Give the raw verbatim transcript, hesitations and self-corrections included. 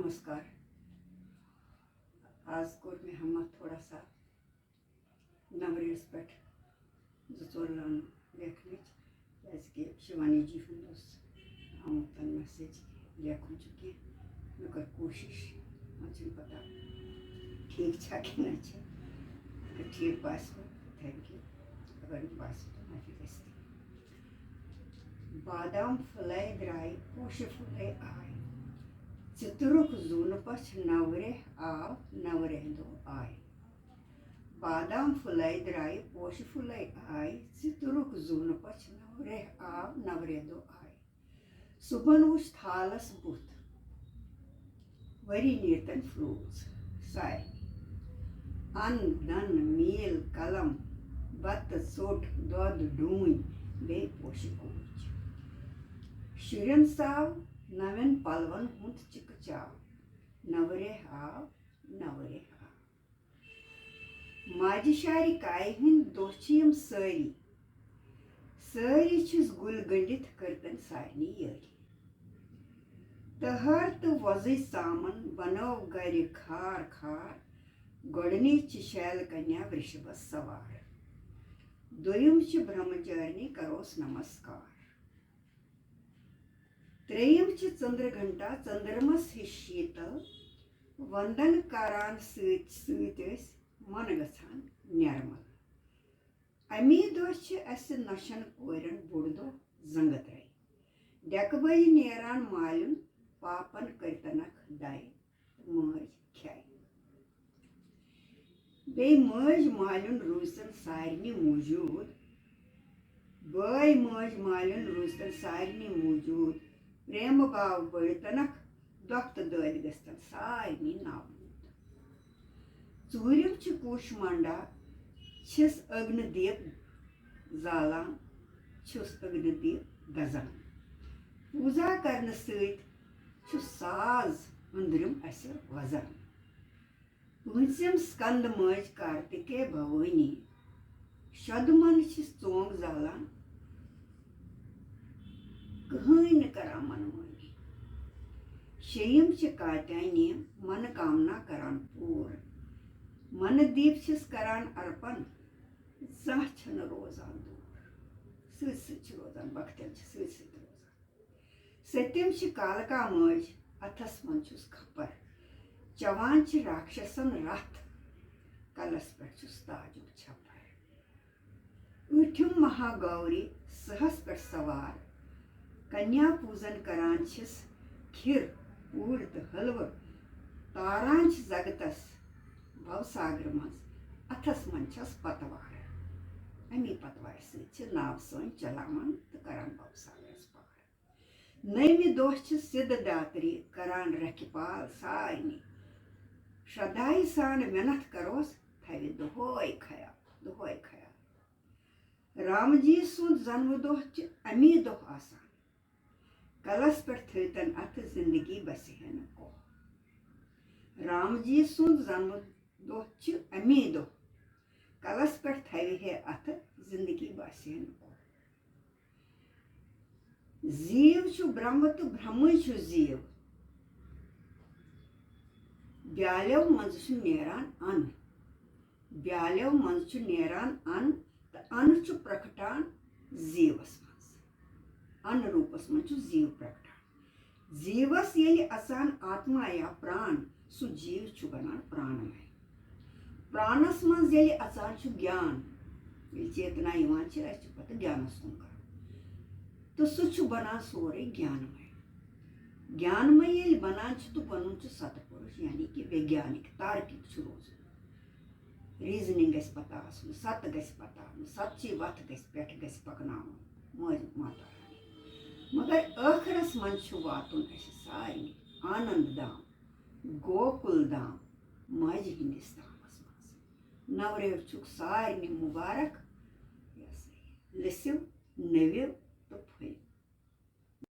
نمسکار۔ آز کوٚر مےٚ ہمت تھوڑا سا نمبرس پٮ۪ٹھ زٕ ژور لٲنہٕ لیکھنٕچ، کیٛازِکہِ شِوانی جی ہُنٛد اوس آمُت میسیج لیکھُن چھُ کینٛہہ۔ مےٚ کٔر کوٗشِش، وۄنۍ چھُنہٕ پَتہ ٹھیٖک چھا کِنہٕ نہ چھِ۔ اگر ٹھیٖک باسہِ، تھینک یوٗ۔ اگر نہٕ باسہِ، تہٕ معٲفی گژھِ۔ بادام پھُلے درٛاے، پوشہِ پھُلے آے۔ ژٕ تُرُکھ زوٗنہٕ پَچھ، نَورے آو، نَورے دۄہ آے۔ بادام پھُلے درٛاے، پوشہِ پھُلے آے۔ ژٕ تُرُکھ زوٗنہٕ پَچھ، نَورے آو، نَورے دۄہ آے۔ صُبحن وُچھ تھالَس بُتھ، ؤری نیٖرتن پھروٗز سارنٕے۔ اَن، دَن، میٖل، قلم، بَتہٕ، ژوٚٹ، دۄد، ڈوٗنۍ، بیٚیہِ پوشہِ کوٗچ۔ شُرٮ۪ن ژاو نَوٮ۪ن پَلوَن ہُنٛد چِکہٕ چاو۔ نَورے آو، نَورے آو۔ ماجہِ شارِ کایہِ ہٕنٛدۍ دۄہ چھِ یِم سٲری۔ سٲری چھِس گُلۍ گٔنٛڈِتھ کٔرتن سارنٕے یٲری۔ تہر تہٕ وۄزٕج ژامن بنٲو گرِ کھار کھار۔ گۄڈٕنِچ چھِ شیل کنیا وِرشبس سوار۔ دوٚیِم چھِ برہمچارنی، کروس نمسکار۔ ترٛیٚیِم چھِ ژٔنٛدرٕ گھنٹا، ژٔنٛدرمس ہِش شیٖتل۔ وندن کران سۭتۍ سۭتۍ ٲسۍ من گژھان نرمل۔ اَمی دۄہ چھِ اَسہِ نۄشَن کورٮ۪ن بوٚڑ دۄہ زنٛگہٕ ترٛے۔ ڈٮ۪کہٕ بٔجۍ نیران مالیُن، پاپن کٔرتنکھ دَے تہٕ مٲج کھے۔ بیٚیہِ مٲج مالیُن روٗزتن سارنٕے موٗجوٗد۔ بٲے مٲج مالیُن روٗزتن سارنٕے موٗجوٗد۔ پریمہٕ باو بٔڑتنکھ، دۄکھ تہٕ دٲدۍ گٔژھتن سارنٕے ناوموٗد۔ ژوٗرِم چھِ کوٗشمانڈا، چھِس أگنہٕ دیٖپ زالان، چھُس أگنہٕ دیٖپ دَزان۔ پوٗزا کرنہٕ سۭتۍ چھُ ساز أنٛدرِم اَسہِ وَزان۔ پٲنٛژِم سکند مٲج کارتِکے بھوٲنی۔ شۄدٕ من چھِس ژونٛگ زالان، کٕہٕنۍ نہٕ کران منمٲنی۔ شیٚیِم چھِ کاتیانی، منہٕ کامنا کران پوٗرٕ۔ منہٕ دیٖپ چھِس کران ارپن، زانٛہہ چھِنہٕ روزان دوٗر۔ سۭتۍ سۭتۍ چھِ روزان، بختن چھِ سۭتۍ سۭتۍ روزان۔ سٔتِم چھِ کالکا مٲج، اَتھس منٛز چھُس کھپر۔ چٮ۪وان چھِ راکشسن رتھ، کلس پٮ۪ٹھ چھُس تاجُک چھپر۔ ٲٹھِم مہا گوری سٕہس پٮ۪ٹھ سوار۔ کنیا پوٗزن کران چھِس کھِر، پوٗرۍ تہٕ حلوٕ۔ تاران چھِ زگتس بھوساگر منٛز، اَتھس منٛز چھَس پتوار۔ اَمی پتوارِ سۭتۍ چھِ ناو سٲنۍ چلاوان تہٕ کران بھوساگرس پار۔ نٔیمہِ دۄہ چھِ سِدھ داترِ کران رکھِ پال سارنٕے۔ شرٛدھایہِ سان مِنتھ کروس، تھاوِ دۄہے خیال، دۄہے خیال۔ رام جی سُنٛد زنمہٕ دۄہ چھِ اَمی دۄہ آسان۔ کلس پٮ۪ٹھ تھٲوتن اَتھٕ، زندگی بسہِ ہے نہٕ کوہ۔ رام جی سُنٛد زنمہٕ دۄہ چھِ اَمی دۄہ۔ کلس پٮ۪ٹھ تھاوِ ہے اَتھٕ، زندگی باسہِ ہے نہٕ کوہ۔ زیٖو چھُ برٛمہٕ تہٕ برٛمٕے چھُ زیٖو۔ بیٛالٮ۪و منٛزٕ چھُ نیران اَن۔ بیٛالٮ۪و منٛز چھُ نیران اَن تہٕ اَن چھُ پرٛکٹان زیٖوَس منٛز۔ اَن روٗپَس منٛز چھُ زیٖو پرٛکٹان۔ زیٖوَس ییٚلہِ اَژان آتما یا پرٛان، سُہ جیٖو چھُ بَنان پرٛانمَے۔ پرٛانَس منٛز ییٚلہِ اَژان چھُ گیان، ییٚلہِ چیتنا یِوان چھِ، اَسہِ چھُ پَتہٕ گیانَس کُن کَرُن۔ تہٕ سُہ چھُ بَنان سورُے گیانمَے۔ گیانمَے ییٚلہِ بَنان چھُ تہٕ بَنُن چھُ ستہٕ پُرُش، یعنی کہِ ویگیانِک، تارکِک چھُ روزُن۔ ریٖزنِنٛگ گژھِ پَتہ آسُن، ستہٕ گژھِ پَتہ آسُن، ستچی وَتھ گژھِ، پٮ۪ٹھ گژھِ پَکناوُن مٲلۍ ماتا رانی۔ مگر ٲخرَس منٛز چھُ واتُن اَسہِ سارنٕے آنند دھام، گوکُل دھام، ماجہِ ہِنٛدِس دھامَس منٛز۔ نوریو چھُکھ سارنٕے مُبارک۔ یہِ ہسا یہِ لٔسِو، نٔوِو تہٕ پھٔلِو۔